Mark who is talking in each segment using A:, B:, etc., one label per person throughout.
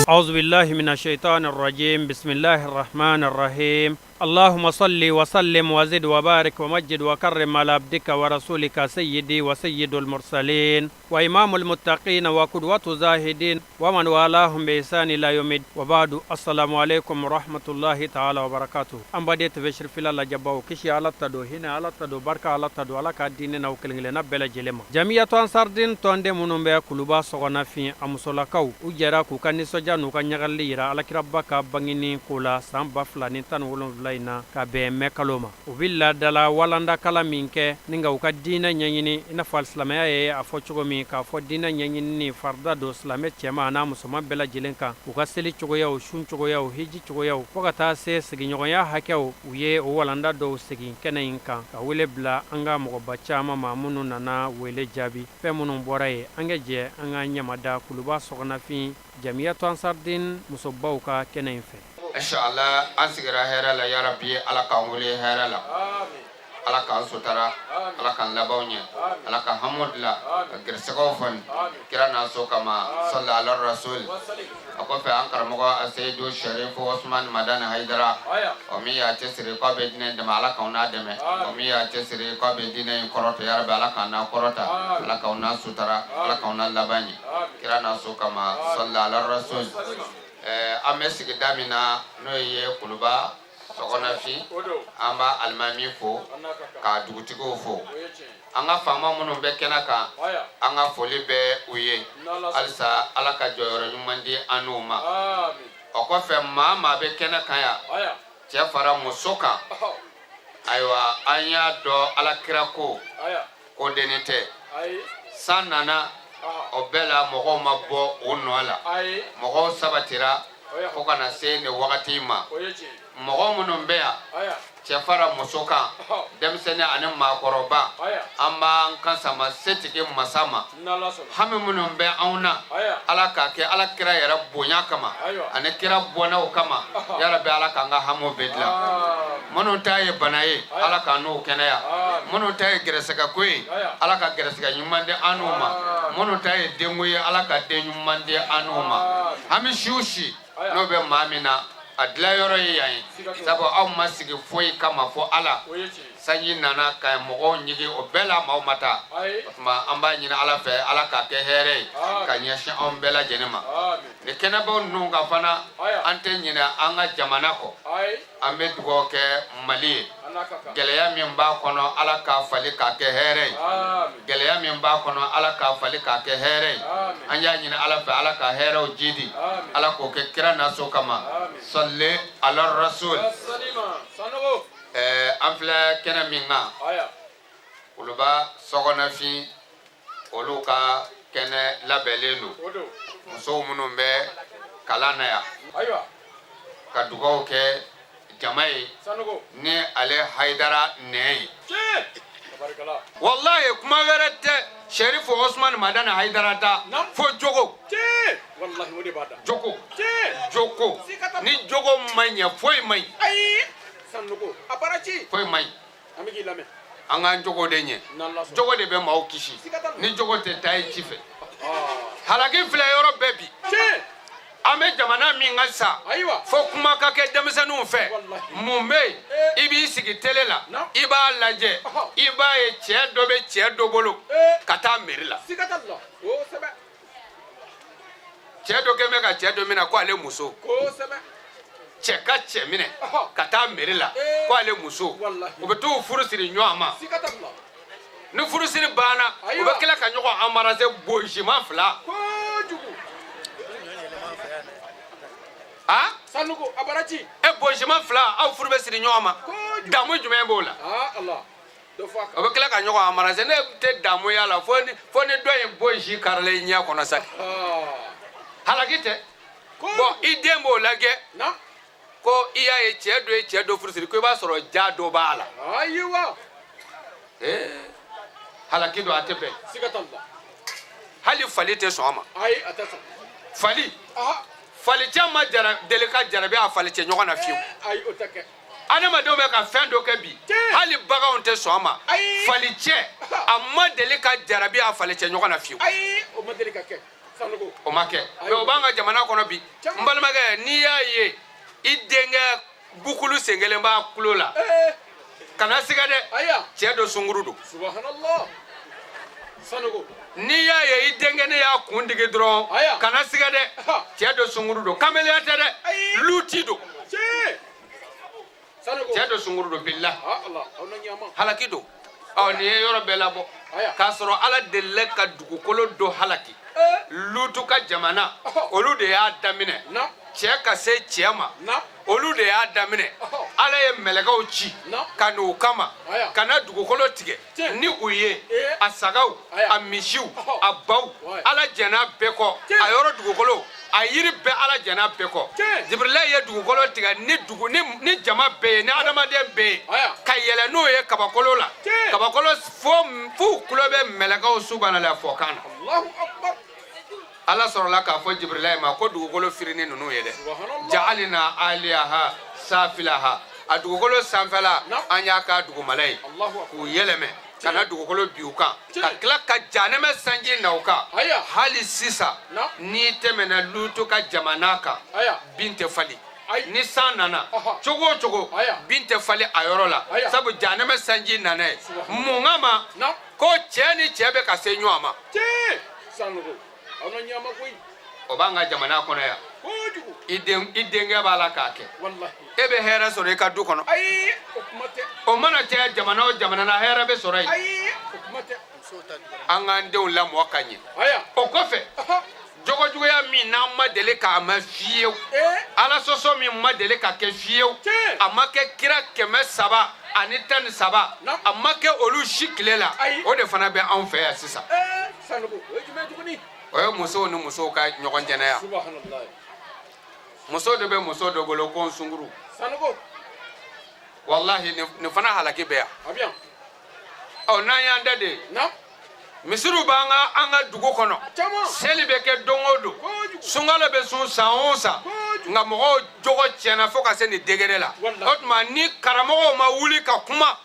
A: أعوذ بالله من الشيطان الرجيم بسم الله الرحمن الرحيم اللهم صل وسلم وزد وبارك ومجد وكرم على عبدك ورسولك سيدي وسيد المرسلين وإمام المتقين وقدوة الزاهدين ومن والاهم بإحسان إلى يوم الدين وبعد السلام عليكم ورحمة الله تعالى وبركاته an baden TV Sirifila lajɛbaw kisi Ala ta don hinɛ Ala ta don barika Ala ta don Ala k'a di ne n'aw kelen-kelenna bɛɛ lajɛlen ma Jamiyatu Ansardin tɔnden minnu bɛ Kuluba Sɔgɔnafin a musolakaw u jɛra k'u ka nisɔndiya n'u ka ɲagali yira Alakiraba ka bangeni ko la san 2017 in na ka bɛn mɛ kalo ma u bɛ laadala walandakala min kɛ ni ka u ka diinɛ ɲɛɲini i n'a fɔ silamɛya ye a fɔ cogo min k'a fɔ diinɛ ɲɛɲinini farida don silamɛ cɛman n'a musoman bɛɛ lajɛlen kan u ka seli cogoyaw sun cogoyaw hiji cogoyaw fo ka taa se sigiɲɔgɔnya hakɛw u ye o walanda dɔw sigi kɛnɛ in kan ka wele bila an ka mɔgɔba caman ma minnu nana wele jaabi fɛn minnu bɔra yen an ka jɛ an ka ɲɛmada Kuluba Sɔgɔnafin Jamiyatu Ansardin musobaw ka kɛnɛ in fɛ.
B: Inshallah an sigira hɛrɛ la yarabi Ala k'an wuli hɛrɛ la Ala k'an sutara Ala k'an labanw ɲɛ Ala ka hamu dilan ka gɛrɛsɛgɛw foni kira n'a so kama sali ala rasul a kɔfɛ an karamɔgɔ Aseyidu Sherifu Osman Madani Hayidara o min y'a cɛsiri k'a bɛ diinɛ dɛmɛ Ala k'anw n'a dɛmɛ o min y'a cɛsiri k'a bɛ diinɛ in kɔrɔta yarabi Ala k'an n'a kɔrɔta Ala k'anw n'a sutara Ala k'anw n'a laban ɲɛ kira n'a so kama sali ala rasul an bɛ sigida min na n'o ye Kuluba Sɔgɔnafin an b'a alimami fo ka dugutigiw fo an ka faama minnu bɛ kɛnɛ kan an ka foli bɛ u ye halisa Ala ka jɔyɔrɔ ɲuman di an n'u ma o kɔfɛ maa maa bɛ kɛnɛ kan yan cɛ fara muso kan ayiwa an y'a dɔn Ala kira ko ko dennin tɛ san nana o bɛɛ la mɔgɔw ma bɔ u nɔ la mɔgɔw sabatira fo ka na se nin wagati ma mɔgɔ minnu bɛ yan cɛ fara muso kan denmisɛnnin ani maakɔrɔba an b'an kan sama setigi masa ma hami minnu bɛ anw na Ala k'a kɛ Ala kira yɛrɛ bonya kama ani kira bɔnnaw kama yarabi Ala k'an ka hamiw bɛɛ dilan minnu ta ye bana ye Ala k'an n'u kɛnɛya minnu ta ye gɛrɛsɛgɛko ye Ala ka gɛrɛsɛgɛ ɲuman di an n'u ma minnu ta ye denko ye Ala ka den ɲuman di an n'u ma hami si o si n'o bɛ maa min na a dilanyɔrɔ ye yan ye sabu aw ma sigi foyi kama fo Ala sanji nana ka mɔgɔw ɲigi o bɛɛ la maaw ma taa o tuma an b'a ɲini Ala fɛ Ala k'a kɛ hɛrɛ ye ka ɲɛsin anw bɛɛ lajɛlen ma nin kɛnɛbaw ninnu kan fana an tɛ ɲinɛ an ka jamana kɔ an bɛ dugawu kɛ Mali ye gɛlɛya min b'a kɔnɔ Ala k'a falen k'a kɛ hɛrɛ ye gɛlɛya min b'a kɔnɔ Ala k'a falen k'a kɛ hɛrɛ ye an y'a ɲini Ala fɛ Ala ka hɛrɛw jidi Ala k'o kɛ kira naso kama sali ala rasul an filɛ kɛnɛ min kan Kuluba Sɔgɔnafin olu ka kɛnɛ labɛnlen don musow minnu bɛ kalan na yan ka dugaw kɛ jama ye ni ale Hayidara nɛ ye walayi kuma wɛrɛ tɛ Sɛrifu Osumani Madani Hayidara da fo jogo jogo jogo ni jogo ma ɲɛ foyi man ɲi foyi man ɲi an k'an jogo de ɲɛ jogo de bɛ maaw kisi ni jogo tɛ taa i ci fɛ halaki filɛ yɔrɔ bɛɛ bi an bɛ jamana min kan sa fo kuma ka kɛ denmisɛnninw fɛ mun bɛ yen i b'i sigi tele la i b'a lajɛ i b'a ye cɛ dɔ bɛ cɛ dɔ bolo ka taa meri la cɛ dɔ kɛn bɛ ka cɛ dɔ minɛ ko ale muso cɛ ka cɛ minɛ ka taa meri la ko ale muso u bɛ t'u furu siri ɲɔgɔn ma ni furusiri banna u bɛ tila ka ɲɔgɔn embrasser bonsiman fila a
C: Sanogo a baraji
B: e bonsiman fila aw furu bɛ siri ɲɔgɔn ma damu jumɛn b'o la o bɛ tila ka ɲɔgɔn embrasser ne tɛ damu y'a la fo ni dɔ in bonsi karila i ɲɛ kɔnɔ sa halaki tɛ bon i den b'o lajɛ ko i y'a ye cɛ dɔ ye cɛ dɔ furu siri ko i b'a sɔrɔ ja dɔ b'a la
C: ayiwa
B: ee halaki don a tɛ bɛn
C: siga t'a la
B: hali fali tɛ sɔn a ma
C: ayi a tɛ sɔn
B: fali falicɛ ma jara deli ka jarabi a falicɛ ɲɔgɔn na fiyewu
C: ayi o tɛ kɛ
B: adamadenw bɛ ka fɛn dɔ kɛ bi hali baganw tɛ sɔn a ma falicɛ a ma deli ka jarabi a falicɛ ɲɔgɔn na fiyewu
C: ayi o ma deli ka kɛ
B: O ma kɛ, mais o b'an ka jamana kɔnɔ bi. N balimakɛ, n'i y'a ye i denkɛ bukulu sen kelen b'a kulo la, kana siga dɛ, cɛ dɔ sunkuru don. N'i y'a ye i denkɛ ne y'a kun digi dɔrɔn, kana siga dɛ, cɛ dɔ sunkuru don. Kamelenya tɛ dɛ, luti don. Cɛ dɔ sunkuru don, bilahi halaki don. Ɔ, nin ye yɔrɔ bɛɛ labɔ k'a sɔrɔ Ala delila ka dugukolo dɔ halaki. Lutu ka jamana, olu de y'a daminɛ. Cɛ ka se cɛ ma, olu de y'a daminɛ. Ala ye mɛlɛkɛw ci ka n'u kama ka na dugukolo tigɛ ni u ye, a sagaw, a misiw, a baw. Ala jɛnna bɛɛ kɔ, a yɔrɔ dugukolo, a yiri bɛɛ, Ala jɛnna bɛɛ kɔ. Jibirila ye dugukolo tigɛ ni dugu ni jama bɛɛ ye, ni adamaden bɛɛ ye, ka yɛlɛ n'o ye kabakolo la, kabakolo fo f'u tulo bɛ mɛlɛkɛw subanala fɔkan na. Ala sɔrɔla k'a fɔ Jibirila ma ko dugukolo firini ninnu ye dɛ, ja'alina aliyaha safilaha, a dugukolo sanfɛla an y'a k'a dugumala ye, k'u yɛlɛmɛ ka na dugukolo bin u kan, ka tila ka janɛmɛ sanji na u kan. Hali sisan, n'i tɛmɛna Lutu ka jamana kan, bin tɛ falen. Ni san nana cogo o cogo, bin tɛ falen a yɔrɔ la, sabu janɛmɛ sanji nana ye. Mun kama? Ko cɛ ni cɛ bɛ ka se ɲɔgɔn ma. O b'an ka jamana kɔnɔ yan. I denkɛ b'a la k'a kɛ, e bɛ hɛrɛ sɔrɔ i ka du kɔnɔ. O mana caya jamana o jamana na, hɛrɛ bɛ sɔrɔ yen. An k'an denw lamɔ ka ɲɛ. O kɔfɛ, jogojuguya min n'an ma deli k'a mɛn fiyewu, Ala sɔsɔ min ma deli ka kɛ fiyewu, a ma kɛ kira 313, a ma kɛ olu si tile la, o de fana bɛ anw fɛ yan sisan. O ye musow ni musow ka ɲɔgɔn jɛnɛya. Muso dɔ bɛ muso dɔ bolo ko n sunkuru. Walahi, nin fana halaki bɛ yan. Ɔ, n'an y'an da de, misiriw b'an ka an ka dugu kɔnɔ, seli bɛ kɛ don o don, sunkalo bɛ sun san o san, nka mɔgɔw jogo tiɲɛna fo ka se nin degré la. O tuma, ni karamɔgɔw ma wuli ka kuma,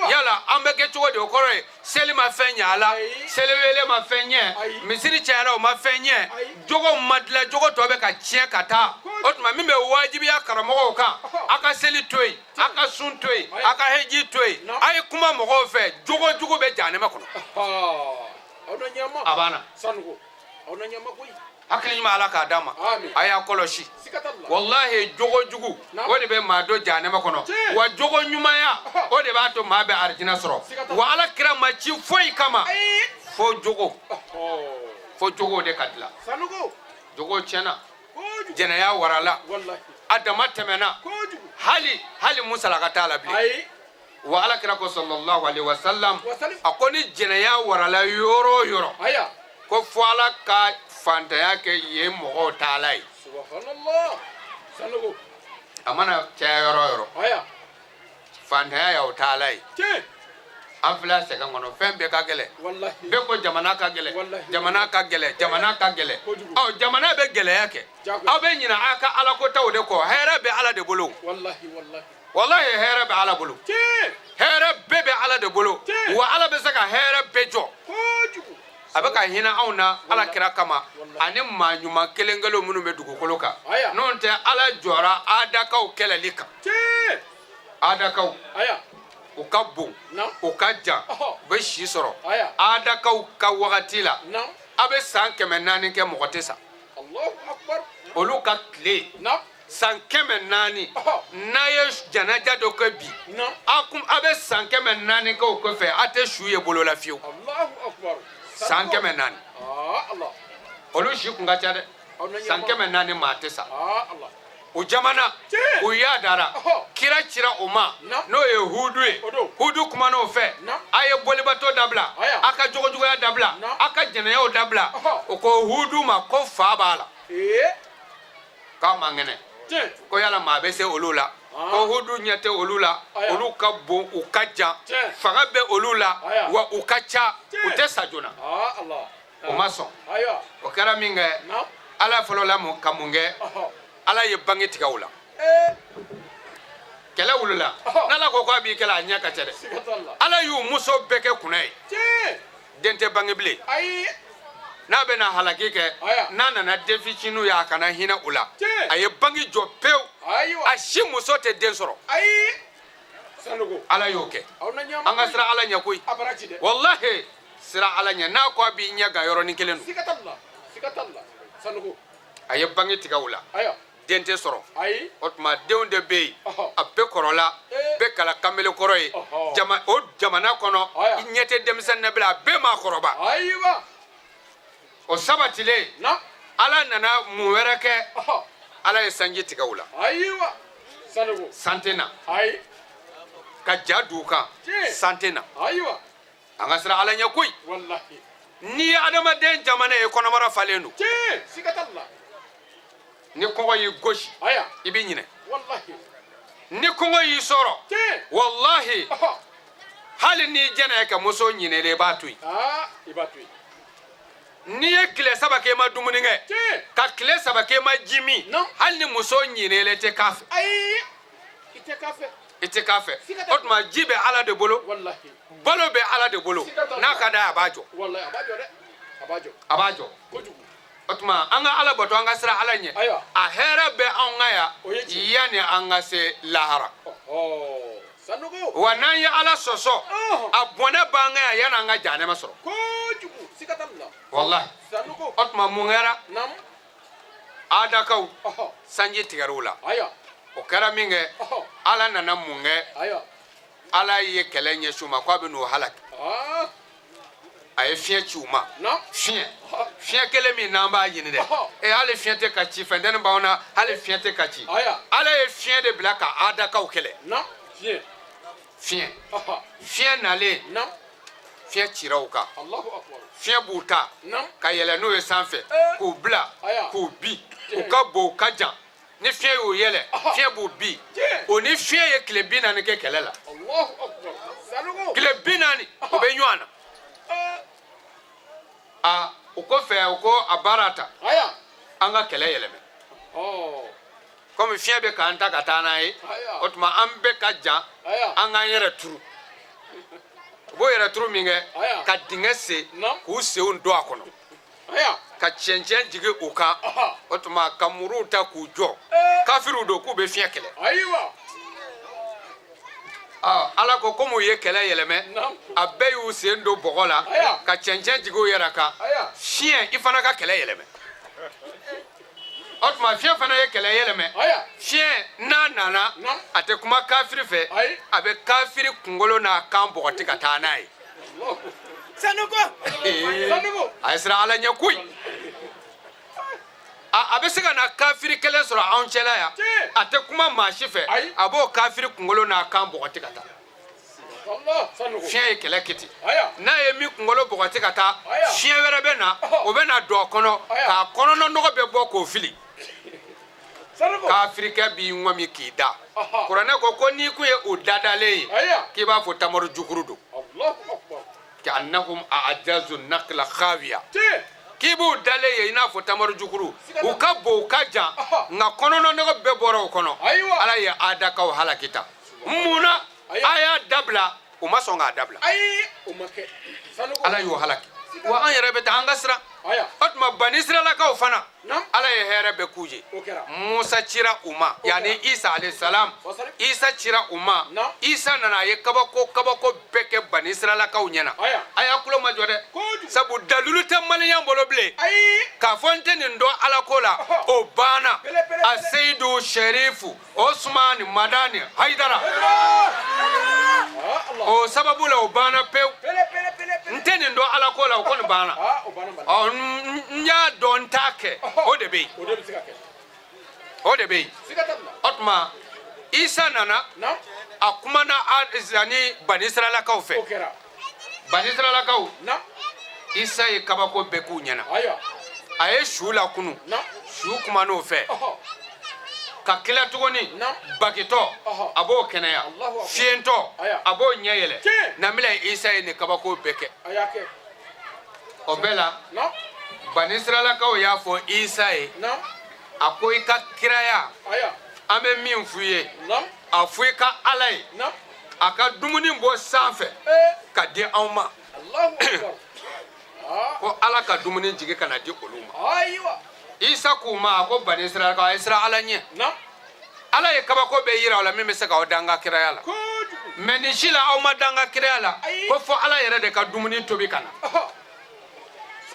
B: yala an bɛ kɛ cogo di? O kɔrɔ ye seli ma fɛn ɲɛ a la, seliwele ma fɛn ɲɛ, misiri cayara, o ma fɛn ɲɛ, jogo ma dilan, jogo tɔ bɛ ka tiɲɛ ka taa. O tuma, min bɛ wajibiya karamɔgɔw kan, a ka seli to yen, a ka sun to yen, a ka heji to yen, a ye kuma mɔgɔw fɛ. Jogo jugu bɛ jahanɛmɛ kɔnɔ, a banna. Hakili ɲuman, Ala k'a d'a ma. A y'a kɔlɔsi, walahi, jogo jugu, o de bɛ maa don jahanɛmɛ kɔnɔ, wa jogo ɲumanya, o de b'a to maa bɛ arijinɛ sɔrɔ. Wa Ala kira ma ci foyi kama fo jogo, fo jogo de ka dilan. Jogo tiɲɛna, jɛnɛya warala, a dama tɛmɛna, hali hali musalaka t'a la bilen. Wa Ala kira ko sallallahu alaihi wasallam, a ko ni jɛnɛya warala yɔrɔ o yɔrɔ, ko fo Ala ka fantanya kɛ yen mɔgɔw taala ye. A mana caya yɔrɔ o yɔrɔ, fantanya y'aw taala ye. An filɛ sɛgɛn kɔnɔ, fɛn bɛɛ ka gɛlɛn. Bɛɛ ko jamana ka gɛlɛn, jamana ka gɛlɛn, jamana ka gɛlɛn. Ɔ, jamana bɛ gɛlɛya kɛ, aw bɛ ɲinɛ aw ka alakotaw de kɔ. Hɛrɛ bɛ Ala de bolo, walahi, hɛrɛ bɛ Ala bolo, hɛrɛ bɛɛ bɛ Ala de bolo. Wa Ala bɛ se ka hɛrɛ bɛɛ jɔ. A bɛ ka hinɛ anw na Ala kira kama ani maa ɲuman kelen kelen minnu bɛ dugukolo kan. N'o tɛ, Ala jɔra adakaw kɛlɛli kan. Adakaw, u ka bon, u ka jan, u bɛ si sɔrɔ. Adakaw ka wagati la, a bɛ san 400 kɛ, mɔgɔ tɛ sa. Olu ka tile san 400, n'a ye janaja dɔ kɛ bi, a bɛ san 400 kɛ o kɔfɛ, a tɛ su ye bolo la fiyewu. San 400, olu si kun ka ca dɛ. San 400, maa tɛ sa. O jamana, u y'a dara, kira cira o ma, n'o ye Hudu ye. Hudu kumana o fɛ: a ye bolibato dabila, a ka jogojuguya dabila, a ka jɛnɛyaw dabila. O ko Hudu ma ko fa b'a la, k'a man kɛnɛ, ko yala maa bɛ se olu la? Ko Hudu ɲɛ tɛ olu la, olu ka bon, u ka jan, fanga bɛ olu la, wa u ka ca, u tɛ sa joona. O ma sɔn. O kɛra min kɛ, Ala fɔlɔ la ka mun kɛ? Ala ye bange tigɛ u la, kɛlɛ wulila. N'Ala ko k'a b'i kɛlɛ, a ɲɛ ka ca dɛ. Ala y'u muso bɛɛ kɛ kunna ye, den tɛ bange bilen. N'a bɛna halaki kɛ,
C: Aya.
B: n'a nana den fitininw ye, a kana hinɛ u la.
C: Tiɲɛ.
B: A ye bangi jɔ pewu.
C: Ayiwa.
B: A si muso tɛ den sɔrɔ.
C: Ayi, Sanogo.
B: Ala y'o kɛ.
C: Aw na ɲama.
B: An ka siran Ala ɲɛ koyi.
C: A baraji dɛ.
B: Walahi, siran Ala ɲɛ. N'a ko a b'i ɲɛ gan yɔrɔnin kelen don.
C: Siga t'a la, siga t'a la, Sanogo.
B: A ye bangi tigɛ u la.
C: Ayiwa.
B: Den tɛ sɔrɔ.
C: Ayi.
B: O tuma denw de bɛ yen.
C: Ɔhɔ.
B: A bɛɛ kɔrɔla.
C: Eh.
B: Bɛɛ kɛla kamalen kɔrɔ ye.
C: Ɔhɔ.
B: Jama o jamana kɔnɔ,
C: Aya.
B: i ɲɛ tɛ denmisɛnnin na bilen, a bɛɛ maakɔrɔba.
C: Ayiwa.
B: O sabatilen,
C: Na.
B: Ala nana mun wɛrɛ kɛ?
C: Ɔhɔ.
B: Ala ye sanji tigɛ u la.
C: Ayiwa, Sanogo.
B: San tɛ na.
C: Ayi.
B: Ka ja d'u kan.
C: Tiɲɛ.
B: San tɛ na.
C: Ayiwa.
B: An ka siran Ala ɲɛ koyi.
C: Walahi.
B: N'i ye adamaden jamana ye, kɔnɔbara falen don.
C: Tiɲɛ, siga t'a la.
B: Ni kɔngɔ y'i gosi,
C: Aya.
B: i b'i ɲinɛ.
C: Walahi.
B: Ni kɔngɔ y'i sɔrɔ,
C: Tiɲɛ.
B: walahi,
C: Ɔhɔ.
B: hali n'i jɛnna ye ka muso ɲinɛlen, i b'a to yen.
C: Aa, i b'a to yen.
B: N'i ye tile 3 kɛ i ma dumuni kɛ,
C: Tiɲɛ.
B: ka tile 3 kɛ i ma ji min,
C: Non.
B: hali ni muso ɲinɛlen tɛ k'a fɛ.
C: Ayi, i tɛ k'a fɛ.
B: I tɛ k'a fɛ.
C: Siga t'a-
B: O tuma ji bɛ Ala de bolo,
C: Walahi.
B: balo bɛ Ala de bolo.
C: Siga t'a la.
B: N'a ka d'a ye, a b'a jɔ.
C: Walahi, a b'a jɔ dɛ, a b'a jɔ.
B: A b'a jɔ.
C: Kojugu.
B: O tuma an ka Ala bato, an ka siran Ala ɲɛ.
C: Ayiwa.
B: A hɛrɛ bɛ anw kan yan
C: O ye tiɲɛ.
B: yanni an ka se lahara.
C: Ɔhɔ, Sanogo.
B: Wa n'an ye Ala sɔsɔ,
C: Ɔhɔn.
B: a bɔnɛ b'an kan yan yanni an ka jahanama sɔrɔ.
C: Kojugu, siga t'a la.
B: Walahi.
C: Sanogo.
B: O tuma mun kɛra?
C: Nam.
B: Adakaw,
C: Ɔhɔ.
B: sanji tigɛr'u la.
C: Ayiwa.
B: O kɛra min kɛ,
C: Ɔhɔ.
B: Ala nana mun kɛ?
C: Ayiwa.
B: Ala ye kɛlɛ ɲɛsin u ma k'a bɛ n'u halaki.
C: Aa.
B: A ye fiɲɛ ci u ma.
C: Nam.
B: Fiɲɛ.
C: Ɔhɔ.
B: Fiɲɛ kelen min n'an b'a ɲini dɛ.
C: Ɔhɔ.
B: E, hali fiɲɛ tɛ ka ci, fɛntɛni b'anw na, hali fiɲɛ tɛ ka ci.
C: Ayiwa.
B: Ala ye fiɲɛ de bila ka adakaw kɛlɛ.
C: Nam, fiɲɛ.
B: Fiɲɛ.
C: Ɔhɔ.
B: Fiɲɛ nalen.
C: Nam.
B: Fiɲɛ cira u kan.
C: Allahu akbar.
B: Fiɲɛ b'u ta.
C: Nam.
B: Ka yɛlɛ n'u ye sanfɛ.
C: Eh.
B: K'u bila.
C: Ayiwa.
B: K'u bin. U ka bon, u ka jan. Ni fiɲɛ y'u yɛlɛ,
C: Ɔhɔ.
B: fiɲɛ b'u bin.
C: Tiɲɛ.
B: O ni fiɲɛ ye tile 40 kɛ kɛlɛ la.
C: Allahu akbar, Sanogo.
B: Tile 40, u bɛ ɲɔgɔn na.
C: Eh.
B: A o kɔfɛ, u ko a baara ta.
C: Ayiwa.
B: An ka kɛlɛ yɛlɛmɛ.
C: Ɔ.
B: Komi fiɲɛ bɛ k'an ta ka taa n'a ye.
C: Ayiwa.
B: O tuma an bɛɛ ka jan.
C: Ayiwa.
B: An k'an yɛrɛ turu. U b'o yɛrɛ turu min kɛ,
C: Ayiwa.
B: ka dingɛ sen,
C: Nam.
B: k'u senw don a kɔnɔ.
C: Ayiwa.
B: Ka cɛncɛn jigin u kan.
C: Ɔhɔ.
B: O tuma ka muruw ta k'u jɔ.
C: Eh.
B: Kafiriw don k'u bɛ fiɲɛ kɛlɛ.
C: Ayiwa.
B: Aa, Ala ko komi u ye kɛlɛ yɛlɛmɛ,
C: Nam.
B: a bɛɛ y'u sen don bɔgɔ la,
C: Ayiwa.
B: ka cɛncɛn jigin u yɛrɛ kan.
C: Ayiwa.
B: Fiɲɛ, i fana ka kɛlɛ yɛlɛmɛ. O tuma fiɲɛ fana ye kɛlɛ yɛlɛmɛ.
C: Ayiwa.
B: Fiɲɛ n'a nana,
C: Nam.
B: a tɛ kuma kafiri fɛ.
C: Ayi.
B: A bɛ kafiri kunkolo n'a kan bɔgɔti ka taa n'a ye.
C: Allahu.
D: Sanogo.
C: Sanogo.
B: A ye siran Ala ɲɛ koyi. A bɛ se ka na kafiri kelen sɔrɔ anw cɛla yan.
C: Tiɲɛ.
B: A tɛ kuma maa si fɛ.
C: Ayi.
B: A b'o kafiri kunkolo n'a kan bɔgɔti ka taa.
C: Allah, Sanogo.
B: Fiɲɛ ye kɛlɛ kɛ ten.
C: Ayiwa.
B: N'a ye min kunkolo bɔgɔti ka taa,
C: Ayiwa.
B: fiɲɛ wɛrɛ bɛ na,
C: Ɔhɔ.
B: o bɛ na don a kɔnɔ,
C: Ayiwa.
B: k'a kɔnɔna nɔgɔ bɛɛ bɔ k'o fili.
C: Sanogo.
B: Kafirikɛ b'i ŋɔmi k'i da.
C: Ɔhɔ.
B: Kuranɛ ko n'i kun ye o dadalen ye,
C: Ayiwa.
B: k'i b'a fɔ tamaro jukuru don.
C: Allahu akbar.
B: Ka'annahum a'jazu nakla khawiya.
C: Tiɲɛ.
B: K'i b'u dalen ye i n'a fɔ tamaro jukuru.
C: Siga t'a
B: U ka bon, u ka jan,
C: Ɔhɔ.
B: nka kɔnɔna nɔgɔ bɛɛ bɔra o kɔnɔ.
C: Ayiwa.
B: Ala ye adakaw halaki tan. Mun na
C: Ayiwa.
B: a y'a dabila? U ma sɔn k'a dabila.
C: Ayi, o ma kɛ. Sanogo.
B: Ala y'u halaki. Wa an yɛrɛ bɛ taa, an ka siran.
C: Ayiwa.
B: O tuma Banisiralakaw fana,
C: Nam.
B: Ala ye hɛrɛ bɛɛ k'u ye.
C: O kɛra.
B: Musa cira u ma,
C: O
B: yanni
C: kɛra.
B: Isa alayhi salam.
C: Wasali.
B: Isa cira u ma.
C: Nam.
B: Isa nana, a ye kabako kabako bɛɛ kɛ Banisiralakaw ɲɛna.
C: Ayiwa.
B: A y'a kulo majɔ dɛ.
C: Kojugu.
B: Sabu dalilu tɛ maliyɛn bolo bilen.
C: Ayi.
B: K'a fɔ n tɛ nin dɔn Ala ko la,
C: Ɔhɔ.
B: o banna.
C: Pele, pele,
B: A
C: pele.
B: Seyidu Sherifu Osumani Madani Hayidara.
C: Ah, Allah.
B: O sababu la, o banna pewu.
C: Pele, pele, pele, pele.
B: N tɛ nin dɔn Ala ko la, o kɔni banna.
C: Ah, o banna banna.
B: Ɔ, n y'a dɔn n t'a kɛ, o de bɛ yen.
C: O de bɛ se ka kɛ.
B: O de bɛ yen.
C: Siga t'a la.
B: O tuma Isa nana,
C: Nam.
B: a kumana ani Banisiralakaw
C: O
B: fɛ.
C: kɛra.
B: Banisiralakaw,
C: Nam.
B: Isa ye kabako bɛɛ k'u ɲɛna.
C: Ayiwa.
B: A ye su lakunu.
C: Nam.
B: Su kuman'o fɛ.
C: Ɔhɔ.
B: Ka kila tuguni,
C: Nam.
B: bagitɔ,
C: Ɔhɔ.
B: a b'o kɛnɛya.
C: Allahu akbar.
B: Fiyentɔ,
C: Aya.
B: a b'o ɲɛ yɛlɛ.
C: Tiɲɛ.
B: Nabila Isa ye nin kabako bɛɛ kɛ.
C: A y'a kɛ.
B: O bɛɛ la,
C: Nam.
B: Banisiralakaw y'a fɔ Isa ye,
C: Nam.
B: a ko i ka kiraya,
C: Ayiwa.
B: an bɛ min f'u ye,
C: Nam.
B: a fɔ i ka Ala ye,
C: Nam.
B: a ka dumuni bɔ sanfɛ
C: Eh.
B: ka di anw ma.
C: Allahu akbar.
B: Ko Ala ka dumuni jigin ka na di olu ma.
C: Ayiwa.
B: Isa k'u ma, a ko bani Israɛlkaw, a ye siran Ala ɲɛ. Ala ye kabako bɛɛ yira aw la min bɛ se k'aw da n ka kiraya la.
C: Kojugu.
B: Mais nin si la, aw ma da n ka kiraya la.
C: Ayi.
B: Ko fo Ala yɛrɛ de ka dumuni tobi ka na.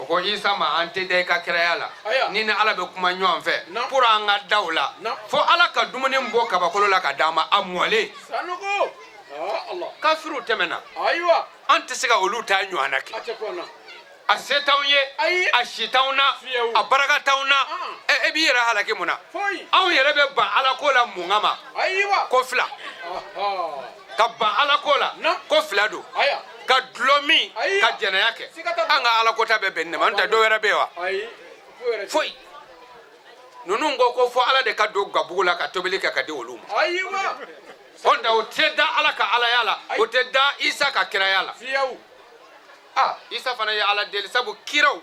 B: O ko Isa ma, an tɛ da i ka kiraya la.
C: Aya.
B: Ni ni Ala bɛ kuma ɲɔgɔn fɛ
C: Non.
B: pour an ka da o la,
C: Non.
B: fo Ala ka dumuni bɔ kabakolo la ka d'an ma, a mɔlen.
C: Sanogo. Ah Allah.
B: Kafiriw tɛmɛna.
C: Ayiwa.
B: An tɛ se ka olu ta ɲɔgɔnna kɛ.
C: A tɛ ko na.
B: A se t'anw ye.
C: Ayi.
B: A si t'anw na.
C: Fiyewu.
B: A baraka t'anw na.
C: Ah.
B: E b'i yɛrɛ halaki mun na?
C: Foyi.
B: Anw yɛrɛ bɛ ban Ala ko la mun kama?
C: Ayiwa.
B: Ko fila. Ka ban Ala ko la.
C: Non.
B: Ko fila don.
C: Aya.
B: Ka dulɔ min.
C: Ayi.
B: Ka jɛnɛya kɛ.
C: Siga t'a la.
B: An ka Ala ko ta bɛ bɛn nin de ma, n'o tɛ dɔ wɛrɛ bɛ yen wa?
C: Ayi. Foyi yɛrɛ tɛ.
B: Foyi. Ninnu ko ko fo Ala de ka don gabugu la ka tobili kɛ ka di olu ma.
C: Ayiwa.
B: O tɛ, o tɛ da Ala ka alaya la, o tɛ da Isa ka kiraya la.
C: Fiyewu.
B: Ah, Isa fana ye Ala deli, sabu kiraw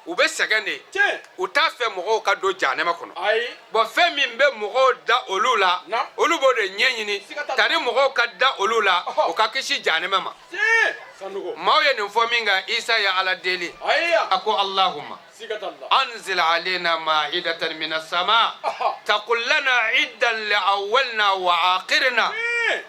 B: u bɛ sɛgɛn de.
C: Tiɲɛ.
B: U t'a fɛ mɔgɔw ka don jahanama kɔnɔ.
C: Ayi.
B: Bon, fɛn min bɛ mɔgɔw da olu la,
C: Naam.
B: olu b'o de ɲɛɲini.
C: Siga t'a la.
B: Tari mɔgɔw ka da olu la,
C: Ɔhɔ.
B: u ka kisi jahanama ma.
C: Tiɲɛ. Sanogo.
B: Maaw ye nin fɔ min kan, Isa ye Ala deli.
C: Ayiwa.
B: A ko Allahumma
C: Siga t'a la.
B: anzil alena ma'idatan minas sama taqul lana iddan li awwalna wa akhirina
C: Tiɲɛ.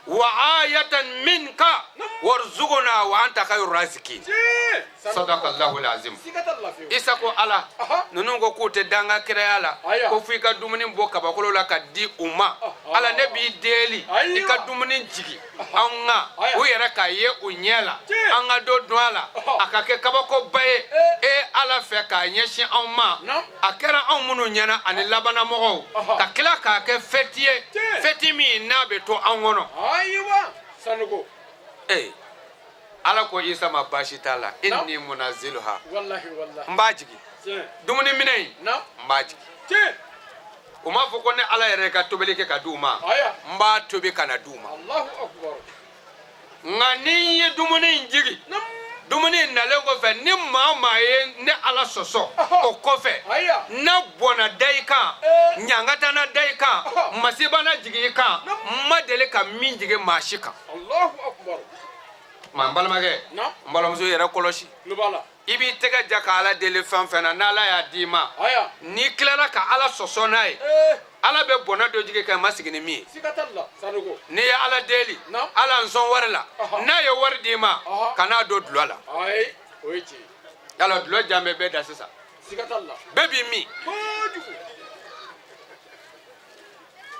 B: wa ayatan minka warzuqna wa anta khairu razikin.
C: Tiɲɛ.
B: Sadaqa Allahu alazim.
C: Siga t'a la fiyewu.
B: Isa ko Ala, ninnu ko k'u tɛ danga kiraya la,
C: Aya.
B: ko fo i ka dumuni bɔ kabakolo la ka di u ma. Ala, ne b'i deli,
C: Ayiwa.
B: i ka dumuni jigi an ka
C: Aya.
B: u yɛrɛ k'a ye u ɲɛ la,
C: Tiɲɛ.
B: an ka dɔ dun a la, a ka kɛ kabakoba ye
C: Eh.
B: e Ala fɛ k'a ɲɛsin anw ma.
C: Naam.
B: A kɛra anw minnu ɲɛna ani labanamɔgɔw, ka tila k'a kɛ fɛti ye,
C: Tiɲɛ.
B: fɛti min n'a bɛ to an kɔnɔ.
C: Ayiwa. Sanogo.
B: Ee, Ala ko Isa ma, baasi t'a la,
C: Naam.
B: inni munaziluha.
C: Wallahi wallahi.
B: N b'a jigi.
C: Tiɲɛ.
B: Dumuni minɛ in, n b'a jigi.
C: Tiɲɛ.
B: U m'a fɔ ko ne Ala yɛrɛ ka tobili kɛ ka di u ma?
C: Aya.
B: N b'a tobi ka na di u ma.
C: Allahu akbar.
B: Nka ni n ye dumuni in jigi,
C: Naam.
B: dumuni in nalen kɔfɛ, ni maa o maa ye ne Ala sɔsɔ o kɔfɛ,
C: Aya.
B: n'a bɔnna da i kan,
C: Eh.
B: ɲangata na da i kan, masiba na jigin i kan,
C: Naam.
B: n ma deli ka min jigin maa si kan.
C: Allahu akbar.
B: Maa, n balimakɛ,
C: Naam.
B: n balimamuso, yɛrɛ kɔlɔsi.
C: Tulo b'a la.
B: I b'i tɛgɛ ja ka Ala deli fɛn fɛn na, n'Ala y'a d'i ma,
C: Aya.
B: n'i tilara ka Ala sɔsɔ n'a ye,
C: Eh.
B: Ala bɛ bɔnɛ dɔ jigin ka ma sigi ni min ye.
C: Siga t'a la. Sanogo.
B: N'i ye Ala deli,
C: Naam.
B: Ala n sɔn wari la, n'a ye wari d'i ma, kan'a don dulɔ la.
C: Ayi. O ye tiɲɛ.
B: Yala dulɔ jan bɛ bɛɛ da sisan.
C: Siga t'a la.
B: Bɛɛ b'i min.
C: Kojugu.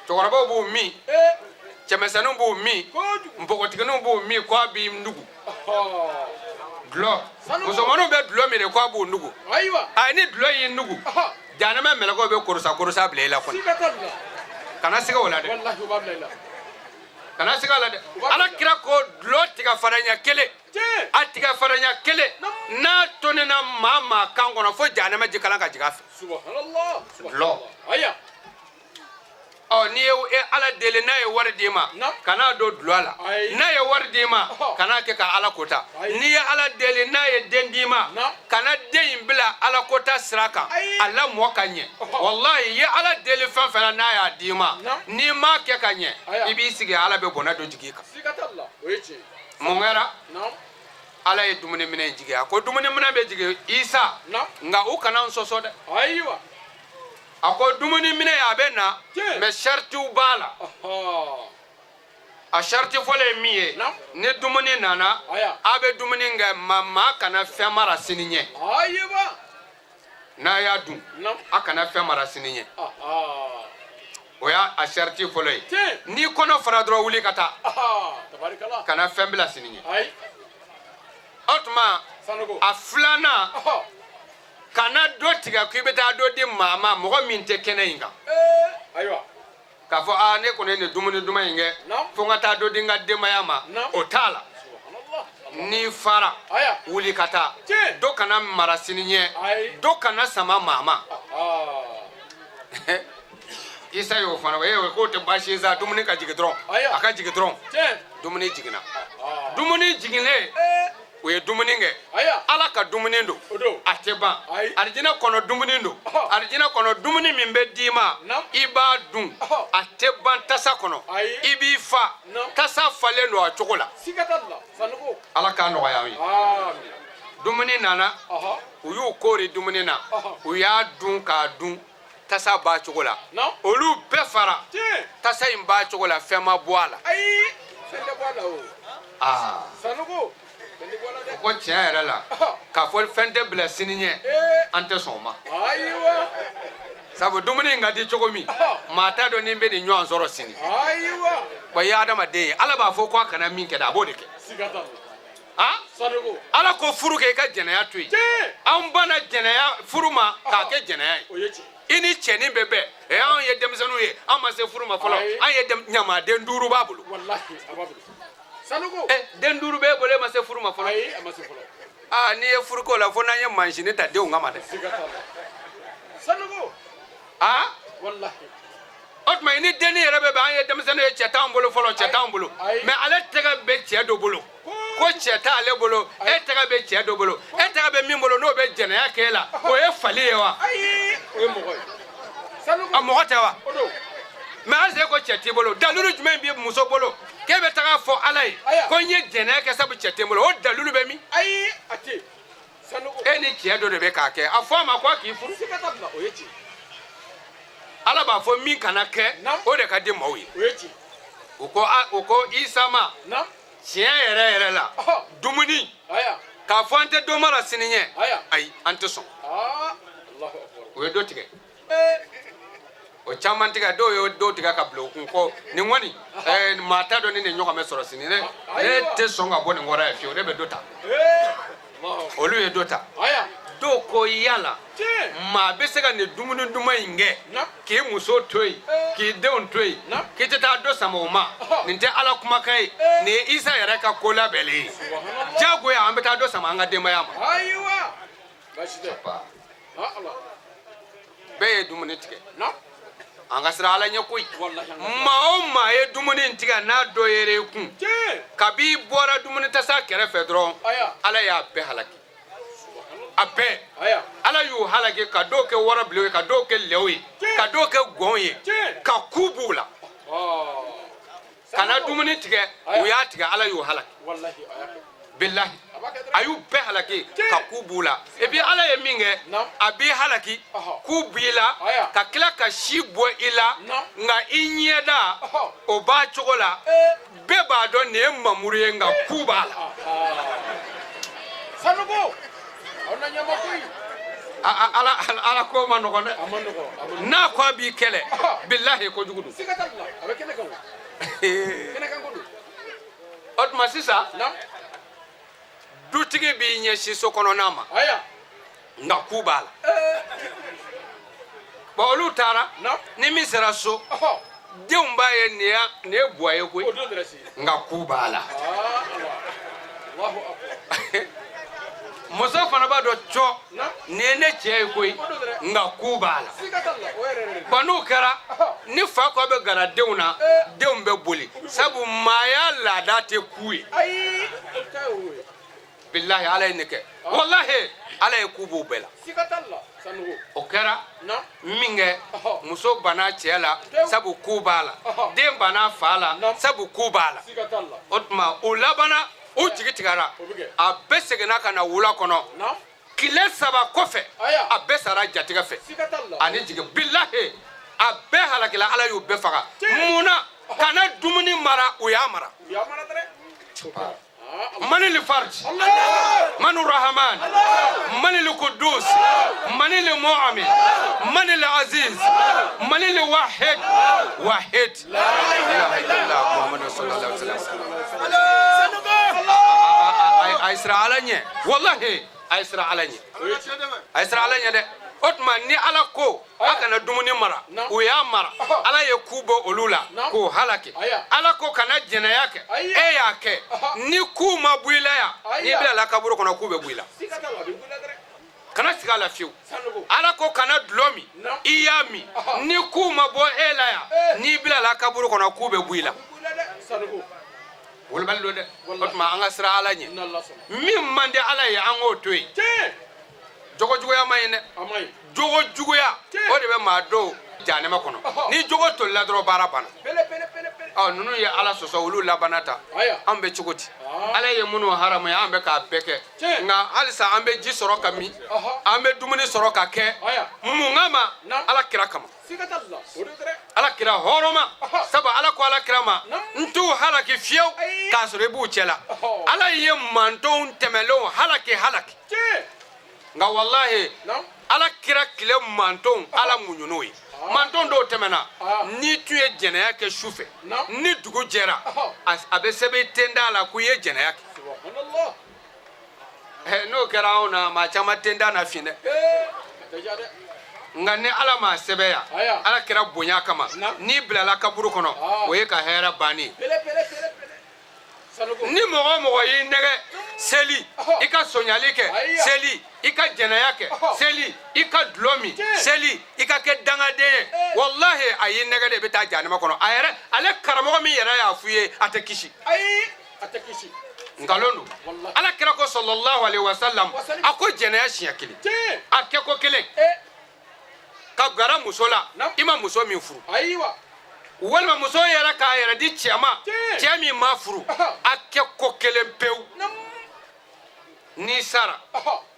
B: Cɛkɔrɔbaw b'u min,
C: Eh.
B: cɛmisɛnninw b'u min,
C: Kojugu.
B: npogotigininw b'u min k'a b'i nugu. Dulɔ,
C: Sanu.
B: musomaninw bɛ dulɔ min de k'a b'u nugu.
C: Ayiwa.
B: A ni dulɔ y'i nugu, jahanama mɛlɛkɛw bɛ korosa korosa bila i la kɔni.
C: Siga t'a la.
B: Kana siga o la dɛ.
C: Wallahi, u b'a bila i la.
B: Kana siga o la dɛ.
C: U b'a bila
B: Ala
C: i la.
B: kira ko dulɔ tigɛ faraɲɛ kelen,
C: Tiɲɛ.
B: a tigɛ faraɲɛ kelen,
C: Naam.
B: n'a tɔnina maa maa kan kɔnɔ, fo jahanama jikalan ka jigin a fɛ.
C: Subhanallah.
B: Dulɔ.
C: Aya.
B: Ɔ, n'i ye e Ala deli, n'a ye wari d'i ma,
C: Naam.
B: kan'a don dulɔ la.
C: Ayi.
B: N'a ye wari d'i ma, kan'a kɛ ka Ala kota.
C: Ayi.
B: N'i ye Ala deli, n'a ye den d'i ma,
C: Naam.
B: kana den in bila Ala kota sira kan,
C: Ayi.
B: a lamɔ ka ɲɛ. Walahi, i ye Ala deli fɛn fɛn na, n'a y'a d'i ma,
C: Naam.
B: n'i m'a kɛ ka ɲɛ,
C: Aya.
B: i b'i sigi, Ala bɛ bɔnɛ dɔ jigin i kan.
C: Siga t'a la. O ye tiɲɛ ye.
B: Mun kɛra?
C: Naam.
B: Ala ye dumuni minɛ in jigin. A ko dumuni minɛ bɛ jigin, Isa,
C: Naam.
B: nka u kana n sɔsɔ dɛ.
C: Ayiwa.
B: A ko dumuni minɛ a bɛ na,
C: Tiɲɛ.
B: mais saritiw b'a la. A sariti fɔlɔ ye min ye,
C: Naam.
B: ni dumuni nana,
C: Aya.
B: a bɛ dumuni kɛ, ma maa kana fɛn mara sini ɲɛ.
C: Ayiwa.
B: N'a y'a dun,
C: Naam.
B: a kana fɛn mara sini ɲɛ. O y'a a sariti fɔlɔ ye.
C: Tiɲɛ.
B: N'i kɔnɔ fara dɔrɔn, wuli ka taa.
C: Tabarikala.
B: Kana fɛn bila sini ɲɛ.
C: Ayi.
B: O tuma,
C: Sanogo.
B: a filanan, kana dɔ tigɛ k'i bɛ taa dɔ di maa ma, mɔgɔ min tɛ kɛnɛ in kan,
C: Eh. Ayiwa.
B: K'a fɔ aa, ne kɔni ye nin dumuni duman in kɛ,
C: Naam.
B: fo n ka taa dɔ di n ka denbaya ma.
C: Naam.
B: O t'a la.
C: Subhanallah.
B: N'i fara,
C: Aya.
B: wuli ka taa.
C: Tiɲɛ.
B: Dɔ kana mara sini ɲɛ,
C: Ayi.
B: dɔ kana sama maa ma. Isa y'o fana e k'o tɛ baasi ye sa, dumuni ka jigin dɔrɔn.
C: Aya.
B: A ka jigin dɔrɔn.
C: Tiɲɛ.
B: Dumuni jiginna. Dumuni jiginnen,
C: Eh.
B: u ye dumuni kɛ.
C: Aya.
B: Ala ka dumuni don,
C: O don.
B: a tɛ ban.
C: Ayi.
B: Arijinɛ kɔnɔ dumuni don. Arijinɛ kɔnɔ dumuni min bɛ d'i ma,
C: Naam.
B: i b'a dun, a tɛ ban tasa kɔnɔ.
C: Ayi.
B: I b'i fa,
C: Naam.
B: tasa falen don a cogo la.
C: Siga t'a la. Sanogo.
B: Ala k'a nɔgɔya an ye.
C: Amin.
B: Dumuni nana, u y'u koori dumuni na, u y'a dun k'a dun, tasa b'a cogo la, olu bɛɛ fara, tasa in b'a cogo la, fɛn ma bɔ a la.
C: Ayi, fɛn tɛ bɔ a la o.
B: Aa,
C: Sanogo, fɛn tɛ bɔ a la dɛ.
B: Ko tiɲɛ yɛrɛ la, k'a fɔ fɛn tɛ bila sini ɲɛ, an tɛ sɔn o ma.
C: Ayiwa.
B: Sabu dumuni in ka di cogo min, maa t'a dɔn ni n bɛ nin ɲɔgɔn sɔrɔ sini.
C: Ayiwa.
B: Wa i ye adamaden ye, Ala b'a fɔ ko a kana min kɛ dɛ, a b'o de kɛ.
C: Siga t'a la.
B: Han?
C: Sanogo.
B: Ala ko furu kɛ, i ka jɛnɛya to yen. Anw banna jɛnɛya furu ma k'a kɛ jɛnɛya ye.
C: O ye tiɲɛ.
B: I ni cɛnin bɛ bɛn, ɛ, anw ye denmisɛnninw ye, an ma se furu ma fɔlɔ. An ye ɲamaden 5 b'a bolo.
C: Walahi, a b'a bolo. Sanogo.
B: Ɛ, den 5 b'e bolo, e ma se furu ma fɔlɔ.
C: Ayi, a ma se fɔlɔ.
B: Aa, n'i ye furu k'o la, fo n'an ye mansini ta denw kama dɛ.
C: Siga t'a la. Sanogo.
B: Aa.
C: Walahi.
B: O tuma i ni dennin yɛrɛ bɛ bɛn, an ye denmisɛnnin ye, cɛ t'an bolo fɔlɔ, cɛ t'an bolo.
C: Ayi.
B: Mais ale tɛgɛ bɛ cɛ dɔ bolo, ko cɛ t'ale bolo, e tɛgɛ bɛ cɛ dɔ bolo, e tɛgɛ bɛ min bolo, n'o bɛ jɛnɛya k'e la, o ye fali ye wa?
C: Ayi, o ye mɔgɔ ye. Sanogo.
B: A mɔgɔ tɛ wa?
C: O don.
B: Mais halisa e ko cɛ t'i bolo, dalilu jumɛn bɛ muso bolo k'e bɛ taga fɔ Ala ye ko n ye jɛnɛya kɛ sabu cɛ tɛ n bolo, o dalilu bɛ min?
C: Ayi, a tɛ. Sanogo.
B: E ni cɛ dɔ de bɛ k'a kɛ, a fɔ a ma ko a k'i furu.
C: Siga t'a la, o ye tiɲɛ.
B: Ala b'a fɔ min kana kɛ, o de ka di maaw ye.
C: O ye tiɲɛ.
B: U ko Isa ma, tiɲɛ yɛrɛ yɛrɛ la, dumuni k'a fɔ an tɛ dɔ mara sini ɲɛ, ayi, an tɛ sɔn. U ye dɔ tigɛ, o caman tigɛ, dɔw ye dɔw tigɛ ka bila u kun ko nin kɔni, maa t'a dɔn ni nin ɲɔgɔn bɛ sɔrɔ sini, ne tɛ sɔn ka bɔ nin kɔrɔ yan fiyewu, ne bɛ dɔ ta. Olu ye dɔ ta. Dɔw ko yala maa bɛ se ka nin dumuni duman in kɛ k'i muso to yen, k'i denw to yen, k'i tɛ taa dɔ sama o ma, nin tɛ Ala kumakan ye, nin ye Isa yɛrɛ ka ko labɛnnen ye, diyagoya an bɛ taa dɔ sama an ka denbaya ma.
C: Ayiwa, baasi tɛ.
B: Bɛɛ ye dumuni tigɛ, an ka siran Ala ɲɛ koyi. Maa o maa ye dumuni in tigɛ n'a dɔ yer'i kun, kabi bɔra dumuni tasa kɛrɛfɛ dɔrɔn, Ala y'a bɛɛ halaki, a bɛɛ. Ala y'u halaki ka dɔw kɛ warabilenw ye, ka dɔw kɛ lɛw ye, ka dɔw kɛ gɔn ye, ka ku b'u la. Kana dumuni tigɛ, u y'a tigɛ, Ala y'u halaki. Bilahi, a y'u bɛɛ halaki ka ku b'u la. Et puis Ala ye min kɛ, a b'i halaki, ku b'i la, ka tila ka si bɔ i la, nka i ɲɛda o b'a cogo la, bɛɛ b'a dɔn nin ye mamuru ye, nka ku b'a la.
C: Sanogo, aw na ɲɛma koyi.
B: Ala ko ma nɔgɔn dɛ. N'a ko a b'i kɛlɛ, bilahi, kojugu don.
C: Siga t'a la, a bɛ kɛnɛ kan o. Kɛnɛ kan ko don.
B: O tuma sisan, dutigi b'i ɲɛsin so kɔnɔna ma, nka ku b'a la. Bon, olu taara, ni min sera so, denw b'a ye nin ye buwa ye koyi, nka ku b'a la. Muso fana b'a dɔn cɔ, nin ye ne cɛ ye koyi, nka ku b'a la. Bon, n'o kɛra, ni fa ko a bɛ gara denw na, denw bɛ boli, sabu maaya laada tɛ ku ye. Bilahi, Ala ye nin kɛ, walahi, Ala ye ku b'o bɛɛ la. O kɛra min kɛ, muso banna cɛ la sabu ku b'a la, den banna fa la sabu ku b'a la. O tuma u labanna, u jigi tigɛra, a bɛɛ seginna ka na wula kɔnɔ. Tile 3 kɔfɛ, a bɛɛ sara jatigɛ fɛ ani jigi. Bilahi, a bɛɛ halakila, Ala y'u bɛɛ faga. Mun na? Kana dumuni mara, u y'a mara. Mani li farj, mani rahman, mani li kudus, mani li mu'min, mani li aziz, mani li wahid, wahid. La ilaha illallah Muhammadu sallallahu alaihi wasallam. A ye siran Ala ɲɛ, wallahi, a ye siran Ala ɲɛ, a ye siran Ala ɲɛ dɛ. O tuma ni Ala ko a kana dumuni mara, u y'a mara, Ala ye ku bɔ olu la k'o halaki. Ala ko kana jɛnɛya kɛ, e y'a kɛ, ni ku ma bɔ i la yan, n'i bilala kaburu kɔnɔ, ku bɛ bɔ i la. Kana sigi a la fiyewu. Ala ko kana dulɔ min, i y'a min, ni ku ma bɔ e la yan, n'i bilala kaburu kɔnɔ, ku bɛ bɔ i la. Wolobali don dɛ. O tuma an ka siran Ala ɲɛ. Min man di Ala ye, an k'o to yen. Jogo juguya ma ɲi dɛ. Jogo juguya, o de bɛ maa dɔw jahanama kɔnɔ. Ni jogo tolila dɔrɔn, baara banna. Ɔ, ninnu ye Ala sɔsɔ, olu labanna ta. An bɛ cogo di? Ala ye minnu haramuya, an bɛ k'a bɛɛ kɛ, nka halisa an bɛ ji sɔrɔ ka min, an bɛ dumuni sɔrɔ ka kɛ. Mun kama? Ala kira kama, Ala kira hɔrɔnma. Sabu Ala ko Ala kira ma: n t'u halaki fiyewu k'a sɔrɔ i b'u cɛ la. Ala ye mantonw tɛmɛlenw halaki halaki, nka walahi, Ala kira tile mantonw, Ala muɲun'o ye. Manton dɔw tɛmɛna, n'i tun ye jɛnɛya kɛ su fɛ, ni dugu jɛra, a bɛ sɛbɛn i tenda la ko i ye jɛnɛya kɛ. N'o kɛra anw na, maa caman tenda na fin dɛ. Nka ni Ala m'a sɛbɛn yan, Ala kira bonya kama, n'i bilala kaburu kɔnɔ, o ye ka hɛrɛ bannen. Ni mɔgɔ o mɔgɔ y'i nɛgɛ, seli, i ka sonyali kɛ, seli, i ka jɛnɛya kɛ, seli, i ka dulɔ min, seli, i ka kɛ dangaden ye, walahi, a y'i nɛgɛ de, i bɛ taa jahanama kɔnɔ. A yɛrɛ, ale karamɔgɔ min yɛrɛ y'a f'i ye, a tɛ kisi. Nkalon don. Ala kira ko sallallahu alaihi wasallam, a ko jɛnɛya siɲɛ kelen, a kɛ ko kelen, ka gara muso la i ma muso min furu, walima muso yɛrɛ k'a yɛrɛ di cɛ ma, cɛ min ma furu, a kɛ ko kelen pewu, n'i sara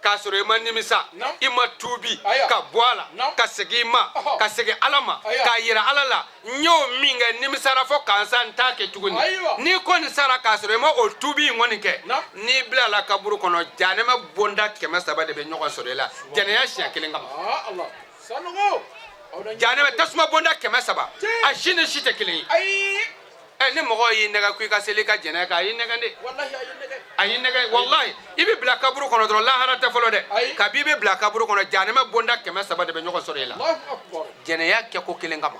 B: k'a sɔrɔ i ma nimisa, i ma tuubi ka bɔ a la, ka segin i ma, ka segin Ala ma, k'a yira Ala la n y'o min kɛ, nimisara fo k'an sa, n t'a kɛ tuguni, n'i kɔni sara k'a sɔrɔ i ma o tuubi in kɔni kɛ, n'i bilala kaburu kɔnɔ, jahanama bonda 300 de bɛ ɲɔgɔn sɔrɔ i la, jɛnɛya siɲɛ kelen kama. Jahanama tasuma bonda 300, a si ni si tɛ kelen ye. Ɛ, ni mɔgɔ y'i nɛgɛ ko i ka seli, ka jɛnɛ kɛ, a y'i nɛgɛ de, a y'i nɛgɛ walahi. I bɛ bila kaburu kɔnɔ dɔrɔn, lahara tɛ fɔlɔ dɛ. Kabi i bɛ bila kaburu kɔnɔ, jahanama bonda 300 de bɛ ɲɔgɔn sɔrɔ i la, jɛnɛya kɛ ko kelen kama.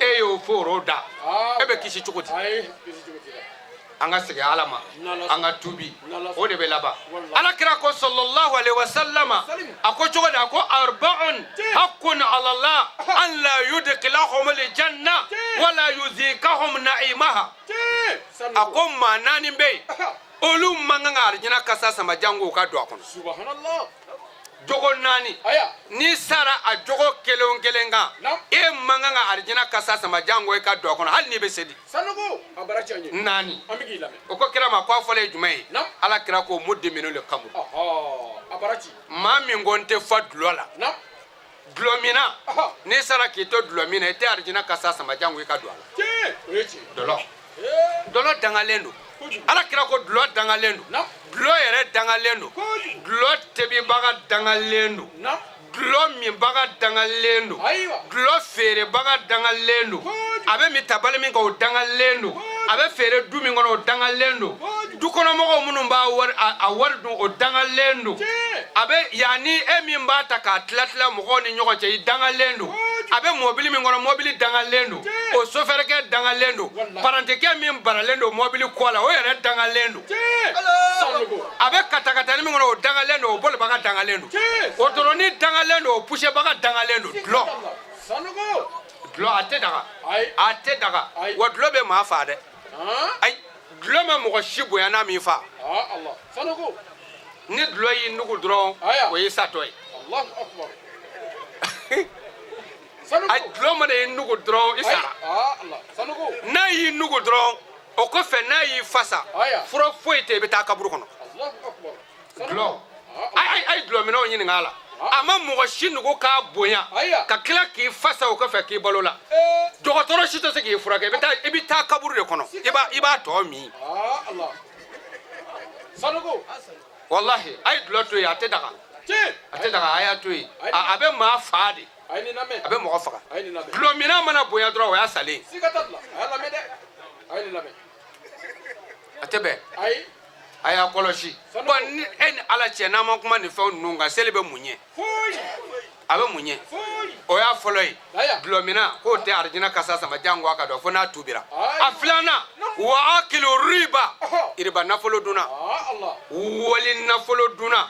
B: E y'o foro da, e bɛ kisi cogo di? An ka segin Ala ma, an ka tubi, o de bɛ laban. Ala kira ko sallallahu alaihi wa sallama, a ko cogo di? A ko arba'un haqqun ala Allah an la yudkhilahum aljanna wala yuzikahum na'imaha. A ko maa naani bɛ yen, olu man kan ka arijina kasa sama, jango u ka don a kɔnɔ. Jogo naani, n'i sara a jogo kelen o kelen kan, e man kan ka arijina kasa sama, jango i ka don a kɔnɔ, hali n'i bɛ seli. Naani. O ko kira ma ko a fɔlɔ ye jumɛn ye? Ala kira ko mudiminu le kamuru, maa min ko n tɛ fa dulɔ la, dulɔminna. N'i sara k'i to dulɔ min na, i tɛ arijina kasa sama, jango i ka don a la. Dɔlɔ, dɔlɔ dangalen don. Ala kira ko dulɔ dangalen don, dulɔ yɛrɛ dangalen don, dulɔ tebibaga dangalen don, dulɔ minbaga dangalen don, dulɔ feerebaga dangalen don, a bɛ min tabali min kan, o dangalen don, a bɛ feere du min kɔnɔ, o dangalen don, dukɔnɔmɔgɔw minnu b'a wari a wari dun, o dangalen don, a bɛ yanni e min b'a ta k'a tila tila mɔgɔw ni ɲɔgɔn cɛ, i dangalen don, a bɛ mɔbili min kɔnɔ, mɔbili dangalen don, o sofɛrikɛ dangalen don, parantikɛ min baralen don mɔbili kɔ la, o yɛrɛ dangalen don, a bɛ katakatani min kɔnɔ, o dangalen don, o bolibaga dangalen don, o dɔrɔni dangalen don, o pusebaga dangalen don. Dulɔ, dulɔ a tɛ daga, a tɛ daga. Wa dulɔ bɛ maa faa dɛ. Ayi, dulɔ ma mɔgɔ si bonya n'a m'i fa. Ni dulɔ y'i nugu dɔrɔn, o y'i satɔ ye. A dulɔ mana y'i nugu dɔrɔn, i sara. N'a y'i nugu dɔrɔn, o kɔfɛ n'a y'i fasa, fura foyi tɛ, i bɛ taa kaburu kɔnɔ. Dulɔ, a ye dulɔminnaw ɲininka a la, a ma mɔgɔ si nugu k'a bonya ka tila k'i fasa, o kɔfɛ k'i balo la, dɔgɔtɔrɔ si tɛ se k'i furakɛ. I bɛ taa kaburu de kɔnɔ, i b'a tɔ min. Walahi, a ye dulɔ to yen, a tɛ daga, a tɛ daga, a y'a to yen. A bɛ maa fa de, a bɛ mɔgɔ faga. Dulɔminna mana bonya dɔrɔn, o y'a salen. A tɛ bɛn, a y'a kɔlɔsi. Bɔn, ni e ni Ala cɛ, n'an ma kuma nin fɛnw ninnu kan, seli bɛ mun ɲɛ? A bɛ mun ɲɛ? O y'a fɔlɔ ye, dulɔminna k'o tɛ arijina kasa sama, jango a ka dɔn, fo n'a tubira. A filanan, wa akilu riba, riba nafolo dunna, wali nafolo dunna,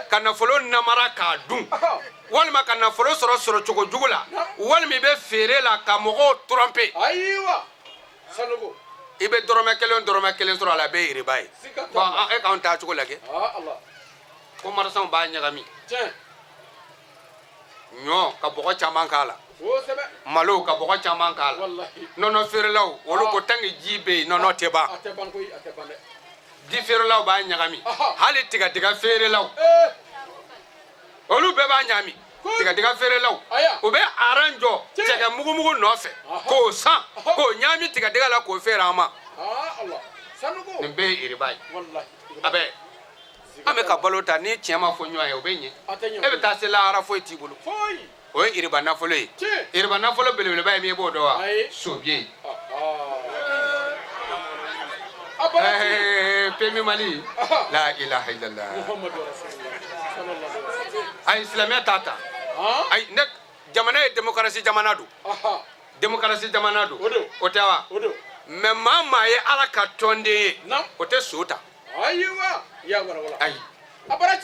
B: ka nafolo namara k'a dun, walima ka nafolo sɔrɔ sɔrɔ cogo jugu la, walima i bɛ feere la ka mɔgɔw tromper, i bɛ dɔrɔmɛ kelen dɔrɔmɛ kelen sɔrɔ a la, a bɛ riba ye. Bɔn, e k'anw taa cogo lajɛ, ko marisanw b'a ɲagami ɲɔ ka bɔgɔ caman k'a la. Malo ka bɔgɔ caman k'a la. Nɔnɔ feerelaw, olu ko tant que ji bɛ yen, nɔnɔ tɛ ban. Di feerelaw b'a ɲagami. Hali tigadɛgɛ feerelaw, olu bɛɛ b'a ɲagami. Tigadɛgɛ feerelaw, u bɛ aran jɔ cɛkɛ mugumugu nɔfɛ k'o san, k'o ɲagami tigadɛgɛ la, k'o feere an ma. Nin bɛɛ ye iriba ye. A bɛ an bɛ ka balo ta ni tiɲɛ ma fɔ ɲɔgɔn ye, o bɛ ɲɛ. E bɛ taa se lahara, foyi t'i bolo. O ye iriba nafolo ye. Iriba nafolo belebeleba ye min ye, i b'o dɔn wa? Sobiye. PMU Mali, la ilaha illallah. Ayi, silamɛya t'a ta. Ayi, ne jamana ye démocratie jamana don, démocratie jamana don, o tɛ wa? Mais maa maa ye Ala ka tɔnden ye, o tɛ so ta. Ayi,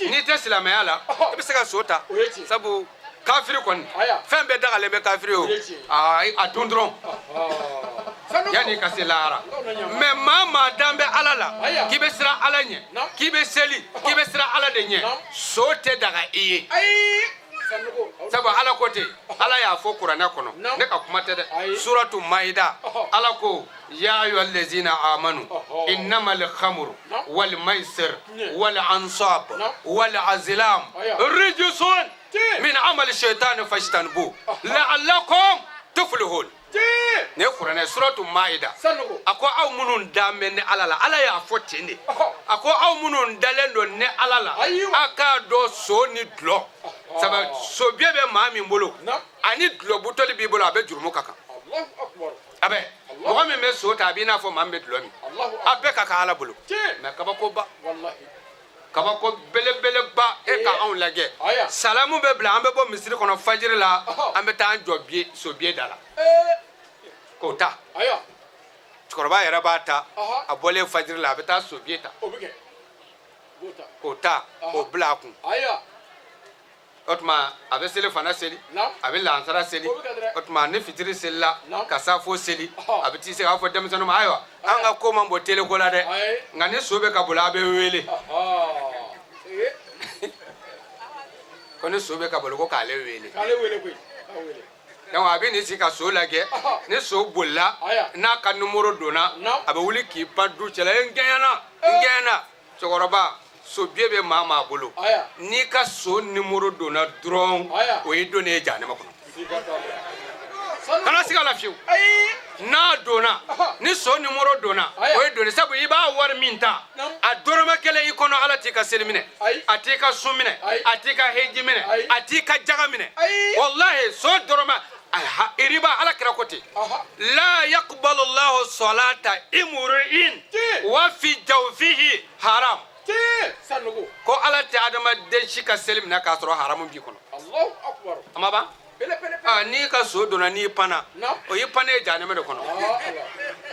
B: n'i tɛ silamɛya la, i bɛ se ka so ta, sabu kafiri kɔni, fɛn bɛɛ dagalen bɛ kafiri o. A dun dɔrɔn yanni ka se lahara. Mais maa maa dan bɛ Ala la, k'i bɛ siran Ala ɲɛ, k'i bɛ seli, k'i bɛ siran Ala de ɲɛ, so tɛ daga i ye, sabu Ala ko ten. Ala y'a fɔ kuranɛ kɔnɔ, ne ka kuma tɛ dɛ, suratu Maida, Ala ko: ya ayyuhal ladzina amanu innamal khamru wal maisir wal ansab wal azlam rijsun min amali shaitani fajtanibu la'allakum tuflihun. Nin ye kuranɛ suratu Maida. A ko aw minnu dan bɛ ne Ala la, Ala y'a fɔ ten de, a ko aw minnu dalen don ne Ala la, a k'a dɔn so ni dulɔ, sabu sobiye bɛ maa min bolo ani dulɔ butɔli b'i bolo, a bɛ jurumu ka kan. A bɛ mɔgɔ min bɛ so ta, a b'i n'a fɔ maa min bɛ dulɔ min, a bɛɛ ka kan Ala bolo. Mais kabakoba, kabako belebeleba, e ka anw lajɛ, salamu bɛ bila, an bɛ bɔ misiri kɔnɔ fajiri la, an bɛ taa an jɔ biye sobiye da la k'o ta. Cɛkɔrɔba yɛrɛ b'a ta, a bɔlen fajiri la, a bɛ taa sobiye ta k'o ta k'o bila a kun. O tuma a bɛ seli fana seli, a bɛ lansara seli. O tuma ni fitiri selila ka safo seli, a bɛ t'i sigi, a b'a fɔ denmisɛnninw ma: ayiwa, an ka ko man bon teleko la dɛ, nka ni so bɛ ka boli, a bɛ n wele. Ko ni so bɛ ka boli, ko k'ale wele. Donc a bɛ n'i sigi ka so lajɛ. Ni so bolila, n'a ka numéro donna, a bɛ wuli k'i pan du cɛla: n gɛɲɛna, n gɛɲɛna. Cɛkɔrɔba, so biye bɛ maa maa bolo, n'i ka so numéro donna dɔrɔn, o ye donnen ye jahanama kɔnɔ. Kana siga la fiyewu. N'a donna, ni so numéro donna, o ye donni, sabu i b'a wari min ta, a dɔrɔmɛ kelen i kɔnɔ, Ala t'i ka seli minɛ, a t'i ka sun minɛ, a t'i ka heji minɛ, a t'i ka jaga minɛ. Walahi, so dɔrɔmɛ iriba, Ala kira ko ten: la yaqbalu Allahu salata imru'in wa fi jawfihi haram. Ko Ala tɛ adamaden si ka seli minɛ k'a sɔrɔ haramu b'i kɔnɔ. A ma ban. N'i ka so donna, n'i panna, o y'i pannen ye jahanama de kɔnɔ,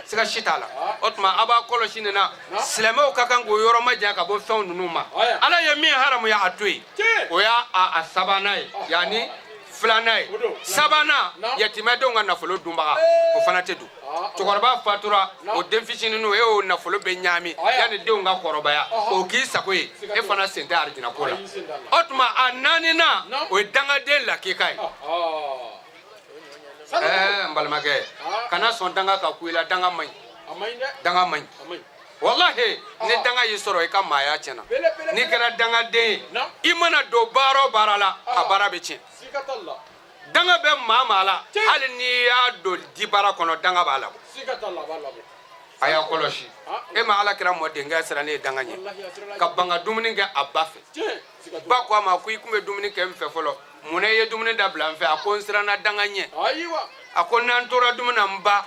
B: siga si t'a la. O tuma a b'a kɔlɔsi nin na, silamɛw ka kan k'o yɔrɔ majanya ka bɔ fɛnw ninnu ma. Ala ye min haramuya, a to yen. O y'a a sabanan ye, yanni filanan ye. Sabanan, yatimɛdenw ka nafolo dunbaga, o fana tɛ dun. Cɛkɔrɔba fatura, o den fitininw, e y'o nafolo bɛ ɲaami yanni denw ka kɔrɔbaya, o k'i sago ye, e fana sen tɛ arijinɛ ko la. O tuma a naaninan, o ye dangaden lakika ye. Ɛɛ, n balimakɛ, kana sɔn danga ka ku i la. Danga man ɲi, danga man ɲi, walahi. Ni danga y'i sɔrɔ, i ka maaya tiɲɛna. N'i kɛra dangaden ye, i mana don baara o baara la, a baara bɛ tiɲɛ. Danga bɛ maa maa la, hali n'i y'a don di baara kɔnɔ, danga b'a labɔ. A y'a kɔlɔsi. E ma Ala kira mɔdenkɛ siran ne ye danga ɲɛ ka ban ka dumuni kɛ a ba fɛ. Ba ko a ma ko i tun bɛ dumuni kɛ n fɛ fɔlɔ, mun na i ye dumuni dabila n fɛ? A ko n siranna danga ɲɛ. A ko n'an tora dumuni na, n ba,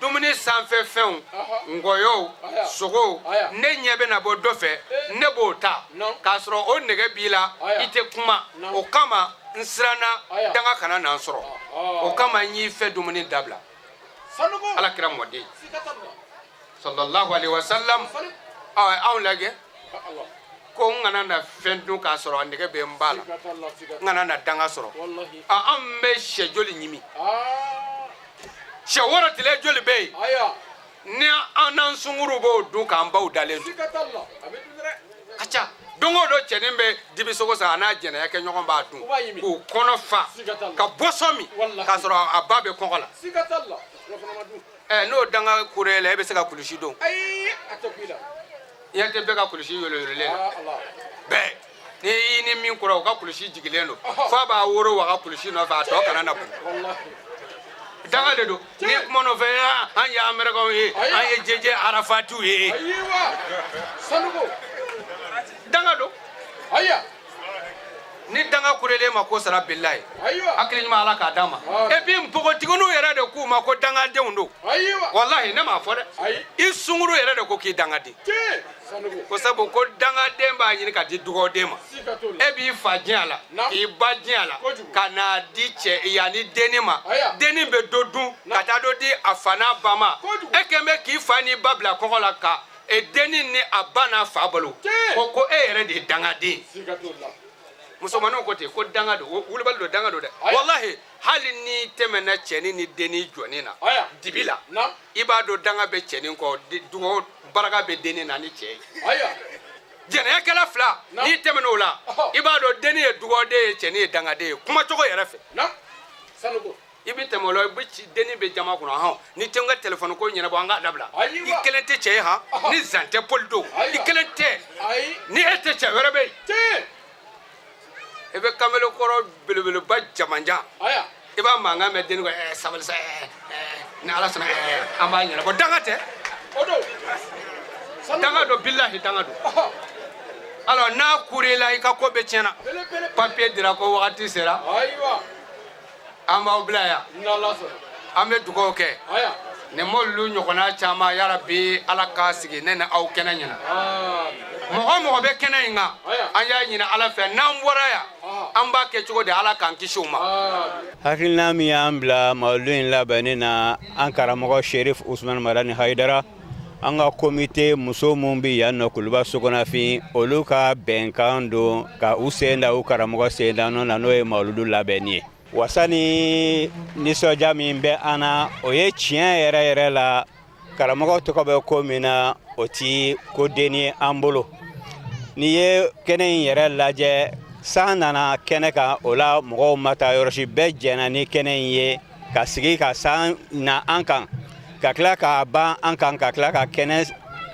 B: dumuni sanfɛ fɛnw, ngɔyɔw, sogow, ne ɲɛ bɛ na bɔ dɔ fɛ, ne b'o ta k'a sɔrɔ o nɛgɛ b'i la, i tɛ kuma. O kama n siranna danga kana na n sɔrɔ, o kama n y'i fɛ dumuni dabila. Ala kira mɔden, sallallahu alaihi wasallam. Anw lajɛ ko n kana na fɛn dun k'a sɔrɔ a nɛgɛ bɛ n ba la, n kana na danga sɔrɔ. Anw bɛ sɛ joli ɲimi? Sɛ wɔɔrɔ tile joli bɛ yen ni an n'an sunkuruw b'o dun k'an baw dalen dun? Ka ca. Don o don cɛnin bɛ dibisogo san, a n'a jɛnɛya kɛ ɲɔgɔn b'a dun k'u kɔnɔ fa ka boisson min k'a sɔrɔ a ba bɛ kɔngɔ la. Ɛ, n'o danga kure la, e bɛ se ka kulusi don?
C: Ayi, a tɛ kun i la.
B: I ɲɛ tɛ bɛɛ ka kulusi yoloyololen na? Bɛɛ ni i ni min kura, o ka kulusi jigilen don f'a b'a woro waga kulusi nɔfɛ, a tɔ kana na bolo. Danga de don. N'i kuma nɔfɛ, an ye amɛrɛkɛnw ye, an ye jeje arafatiw ye. Danga don. Ni danga kurelen ma ko sara, bilayi, hakili ɲuman Ala k'a d'a ma. Et puis npogotigininw yɛrɛ de k'u ma ko dangadenw don. Walahi, ne m'a fɔ dɛ, i sunkuru yɛrɛ de ko k'i dangaden, ko sabu ko dangaden b'a ɲini ka di dugawuden ma. E b'i fa diɲɛ a la, k'i ba diɲɛ a la, ka n'a di cɛ yanni denni ma. Denni bɛ dɔ dun ka taa dɔ di a fa n'a ba ma. E kɛn bɛ k'i fa n'i ba bila kɔngɔ la ka denni ni a ba n'a fa balo, ko e yɛrɛ de ye dangaden. Musomaninw ko ten ko danga don, wulibali don, danga don dɛ. Walahi, hali n'i tɛmɛna cɛnin ni denni jɔni na dibi la, i b'a dɔn danga bɛ cɛnin kɔ, dugawu baraka bɛ denni na ni cɛ ye. Jɛnɛyakɛla fila, n'i tɛmɛna o la, i b'a dɔn denni ye dugawuden ye, cɛnin ye dangaden ye kumacogo yɛrɛ fɛ. I bɛ tɛmɛ o la, i bɛ ci denni bɛ jama kɔnɔ hɔn, ni tɛ n ka telefɔni ko ɲɛnabɔ, an k'a dabila. I kelen tɛ cɛ ye han, ni zan tɛ poli don, i kelen tɛ, ni e tɛ, cɛ wɛrɛ bɛ yen. I bɛ kamalenkɔrɔ belebeleba jamanjan, i b'a mankan mɛn denni ko sabali sa, ni Ala sɔnna, an b'a ɲɛnabɔ. Danga tɛ, danga don, bilahi, danga don. Alors n'a kurela, i ka ko bɛɛ tiɲɛna. Papier dira ko wagati sera, an b'aw bila yan, an bɛ dugawu kɛ nin m'olu ɲɔgɔnna caman. Yarabi, Ala k'a sigi ne ni aw kɛnɛ ɲɛna. Mɔgɔ mɔgɔ bɛ kɛnɛ in kan, an y'a ɲini Ala fɛ, n'an bɔra yan, an b'a kɛ cogo di, Ala k'an kisi o ma.
D: Hakilina min y'an bila mawuludu in labɛnni na, an karamɔgɔ Sherif Usman Madani Hayidara, an ka komite muso min bɛ yan nɔ Kuluba Sogonafin, olu ka bɛnkan don ka u sen da u karamɔgɔ sen da nɔ na, n'o ye mawuludu labɛnni ye. Wasa ni nisɔndiya min bɛ an na, o ye tiɲɛ yɛrɛ yɛrɛ la, karamɔgɔ tɔgɔ bɛ ko min na, o ti ko denni ye an bolo. N'i ye kɛnɛ in yɛrɛ lajɛ, san nana kɛnɛ kan, o la mɔgɔw ma taa yɔrɔ si, bɛɛ jɛnna ni kɛnɛ in ye ka sigi ka san na an kan, ka tila k'a ban an kan, ka tila ka kɛnɛ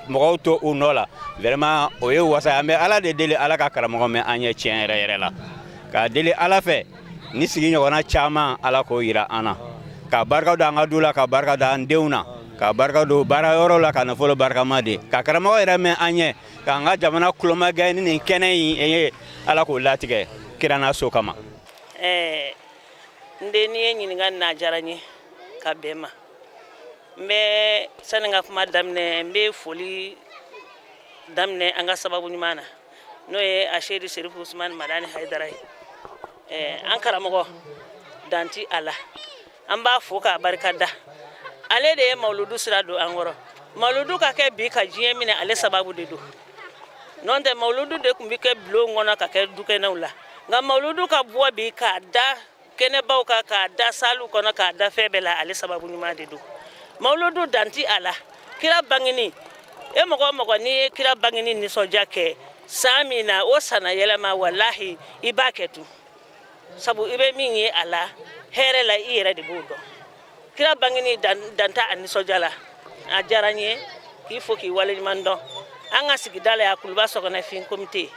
D: mɔgɔw to u nɔ la. Vraiment, o ye wasa ye. An bɛ Ala de deli, Ala ka karamɔgɔ mɛn an ye tiɲɛ yɛrɛ yɛrɛ la, k'a deli Ala fɛ ni sigi ɲɔgɔnna caman, Ala k'o yira an na, ka barika don an ka du la, ka barika don an denw na, ka barika don baara yɔrɔ la, ka nafolo barikama di, ka karamɔgɔ yɛrɛ mɛn an ɲɛ, k'an ka jamana kulomagɛ ni nin kɛnɛ in ye. Ala k'o latigɛ kira n'a so kama.
E: Ɛɛ, n den, n'i ye ɲininka nin na, a diyara n ye ka bɛn ma. N bɛ sani n ka kuma daminɛ, n bɛ foli daminɛ an ka sababu ɲuman na, n'o ye Aseyidi Serifu Usumani Madani Hayidara ye. An karamɔgɔ danti a la, an b'a fo k'a barika da. Ale de ye mawuludu sira don an kɔrɔ. Mawuludu ka kɛ bi ka diɲɛ minɛ, ale sababu de don. N'o tɛ, mawuludu de tun bɛ kɛ bulon kɔnɔ, ka kɛ dukɛnɛw la, nka mawuludu ka bɔ bi k'a da kɛnɛbaw kan, k'a da saliw kɔnɔ, k'a da fɛn bɛɛ la, ale sababu ɲuman de don. Mawuludu danti a la, kira bangeni, e mɔgɔ o mɔgɔ n'i ye kira bangeni nisɔndiya kɛ san min na, o sanna yɛlɛma, walahi, i b'a kɛ tun, sabu i bɛ min ye a la hɛrɛ la, i yɛrɛ de b'o dɔn. Kira bangeni danta a nisɔndiya la. A diyara n ye k'i fo, k'i waleɲuman dɔn. An ka sigida la yan, Kuluba Sɔgɔnɛfin komite,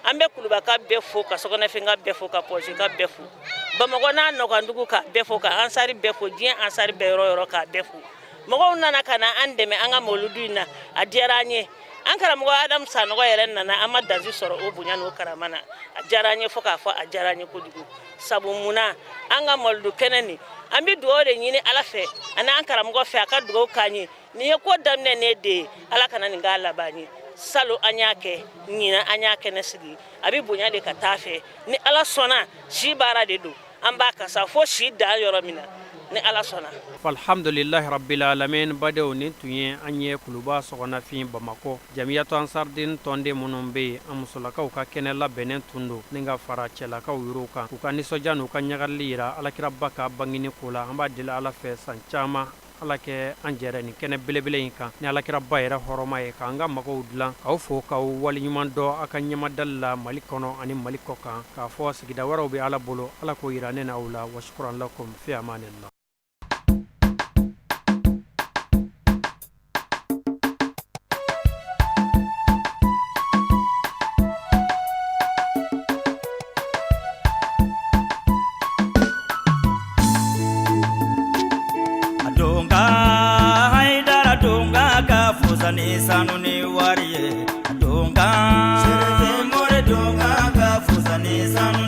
E: an bɛ Kulubaka bɛɛ fo, ka Sɔgɔnɛfinka bɛɛ fo, ka Pɔsika bɛɛ fo, Bamakɔ n'a nɔkandugu ka bɛɛ fo, ka ansari bɛɛ fo, diɲɛ ansari bɛɛ yɔrɔ yɔrɔ k'a bɛɛ fo. Mɔgɔw nana ka na an dɛmɛ an ka mawuludu in na, a diyara an ye. An karamɔgɔ Adamu Sanɔgɔ yɛrɛ nana, an ma dansi sɔrɔ o bonya n'o karama na. A diyara an ye fo k'a fɔ a diyara an ye kojugu. Sabu munna, an ka mawuludu kɛnɛ nin, an bɛ dugawu de ɲini Ala fɛ ani an karamɔgɔ fɛ, a ka dugawu k'an ye. Nin ye ko daminɛ ne de ye, Ala kana nin k'a laban ye. Salon an y'a kɛ, ɲinan an y'a kɛnɛ sigi, a bɛ bonya de ka taa fɛ ni Ala sɔnna. Si baara de don, an b'a kasa fo si dan yɔrɔ min na ni Ala sɔnna.
A: Alhamdulilahi rabbil alamin. Badenw, nin tun ye an ye Kuluba Sɔgɔnafin Bamakɔ, Jamiyatu Ansardin tɔnden minnu bɛ yen, an musolakaw ka kɛnɛ labɛnnen tun don ni ka fara cɛlakaw yɔrɔw kan, k'u ka nisɔndiya n'u ka ɲagali jira alakiraba ka bangeni ko la. An b'a deli Ala fɛ san caman. Ala kɛ an jɛrɛ nin kɛnɛ belebele in kan ni alakiraba yɛrɛ hɔrɔma ye, k'an ka magow dilan, k'aw fo, k'aw waleɲuman dɔn aw ka ɲɛmadali la Mali kɔnɔ ani Mali kɔ kan, k'a fɔ sigida wɛrɛw bɛ Ala bolo. Ala k'o yira ne n'aw la. Wa lakum fi amanillah.
F: Donka Haidara donka ka fusa ni sanu ni wari ye donka. More donka ka fusa ni sanu.